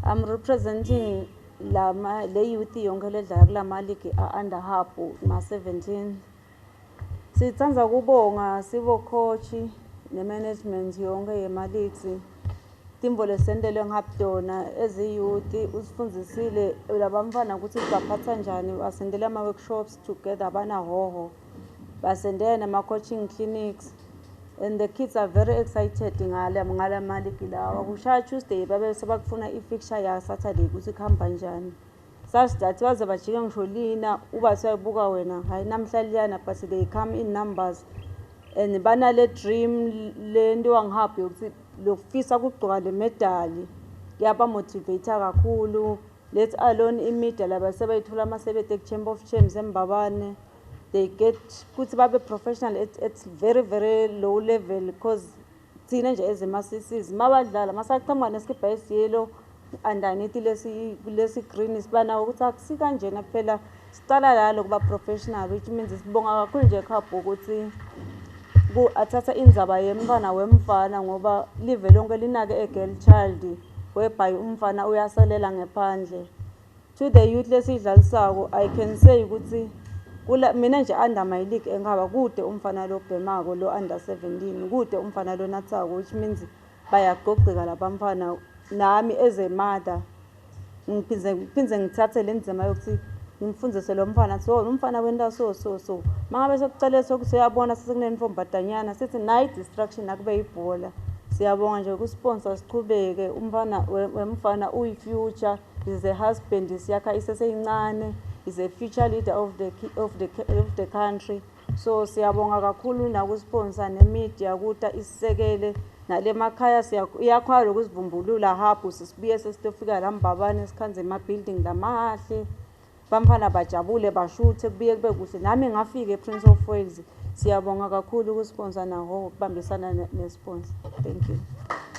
I'm representing lama le youth yonke ledlala kulama league under Hub ma 17. Sitsandza kubonga sibo coach ne management yonke yema leagues. Timbo lesentelwe ngabdona as a youth usifundzisile labamfana ukuthi sibaphatha njani, basendele ama workshops together bana hoho. Basendele nama coaching clinics and the kids are very excited ngala maligi lawa. Kushaya Tuesday babe sebakufuna i-fixture ya Saturday ukuthi kuhamba njani. Such that baze bajike ngisho lina uba siyayibuka wena hayi namhla liyana, but they come in numbers and banale dream le nto wangihabhi yokuthi lokufisa ukugcoka le medali kuyabamotivate kakhulu, let alone i-media laba sebayithola masebete ku-Chamber of Champs eMbabane. They get kuthi babe professional at very very low level because thina nje as ema-CCs mabadlala masaqhamuka nesikibha esiyelo underneath lesi green sibanawo ukuthi akusikanjena phela sicala lalo kuba professional, which means sibonga kakhulu nje ekhapha ukuthi athatha indzaba yemntfwana wemfana ngoba live lonke linake a girl child whereby umfana uyasalela ngephandle. To the youth lesiyidlalisako, I can say ukuthi kula mina nje under my league engaba kude umfana lo bhemako lo under 17, kude umfana lo nathako, which means bayagqogqeka labamfana. Nami as a mother ngiphindze ngithathe le ndzima yokuthi ngimfundzise lo mfana, so lo mfana wenta so so so mangabe sekucele sokuthi uyabona sekunentombazanyana sithi nayi distraction akube ibhola. Siyabonga nje ku-sponsor, sichubeke. Umfana wemfana uyi-future, is a husband, siyakha iseseyincane, is a future leader of the country. So siyabonga kakhulu naku-sponsor ne-media kuta isisekele nale makhaya iyakhona lokusivumbulula haphu sisibuye sesitofika la Mbabane sikhanze ema-building lamahle, bamfana bajabule bashuthe kubuye kube kuhle. Nami ngafika e-Prince of Wales. Siyabonga kakhulu ku-sponsor naho ukubambisana ne-sponsor. Thank you.